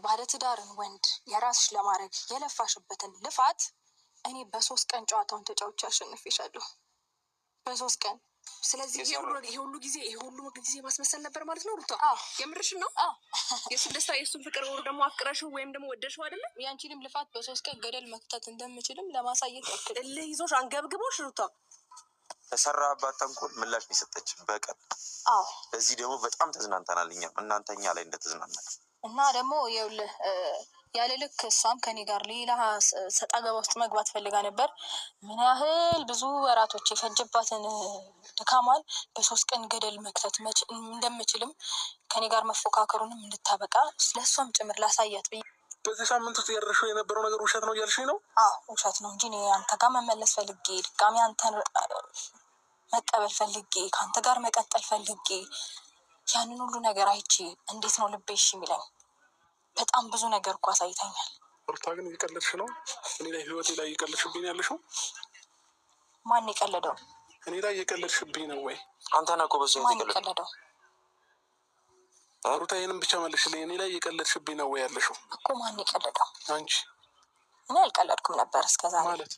ባለትዳርን ወንድ የራስሽ ለማድረግ የለፋሽበትን ልፋት እኔ በ3 ቀን ጨዋታውን ተጫውቼ አሸንፌሻለሁ። በ3 ቀን። ስለዚህ ይሄ ሁሉ ጊዜ፣ ይሄ ሁሉ ጊዜ ማስመሰል ነበር ማለት ነው ሩታ? የምርሽን ነው? የእሱን ደስታ፣ የእሱን ፍቅር ወር ደግሞ አፍቅረሽው ወይም ደግሞ ወደሽው አይደለም? ያንቺንም ልፋት በ3 ቀን ገደል መክተት እንደምችልም ለማሳየት ያክል። እልህ ይዞሽ አንገብግቦሽ ሩታ። ተሰራባት ተንኮል ምላሽ ነው የሰጠችን በቀል። በዚህ ደግሞ በጣም ተዝናንተናል። እኛም እናንተ እኛ ላይ እንደተዝናናል። እና ደግሞ ይኸውልህ፣ ያለ ልክ እሷም ከኔ ጋር ሌላ ሰጣ ገባ ውስጥ መግባት ፈልጋ ነበር። ምን ያህል ብዙ ወራቶች የፈጀባትን ድካሟን በ3 ቀን ገደል መክተት እንደምችልም፣ ከኔ ጋር መፎካከሩንም እንድታበቃ ለእሷም ጭምር ላሳያት ብዬ። በዚህ ሳምንት ውስጥ ያደረሽው የነበረው ነገር ውሸት ነው እያልሽኝ ነው? አዎ፣ ውሸት ነው እንጂ እኔ አንተ ጋር መመለስ ፈልጌ፣ ድጋሚ አንተን መቀበል ፈልጌ፣ ከአንተ ጋር መቀጠል ፈልጌ፣ ያንን ሁሉ ነገር አይቼ እንዴት ነው ልቤ እሺ የሚለኝ? በጣም ብዙ ነገር እኮ አሳይተኛል። ሩታ ግን እየቀለድሽ ነው። እኔ ላይ፣ ህይወቴ ላይ እየቀለድሽብኝ ያለሽው። ማን የቀለደው? እኔ ላይ እየቀለድሽብኝ ነው ወይ? አንተ ነህ እኮ በሱ ማን የቀለደው? ሩታ፣ ይህንም ብቻ መልሽልኝ። እኔ ላይ እየቀለድሽብኝ ነው ወይ ያለሽው? እኮ ማን የቀለደው? አንቺ። እኔ አልቀለድኩም ነበር እስከዛሬ። ማለት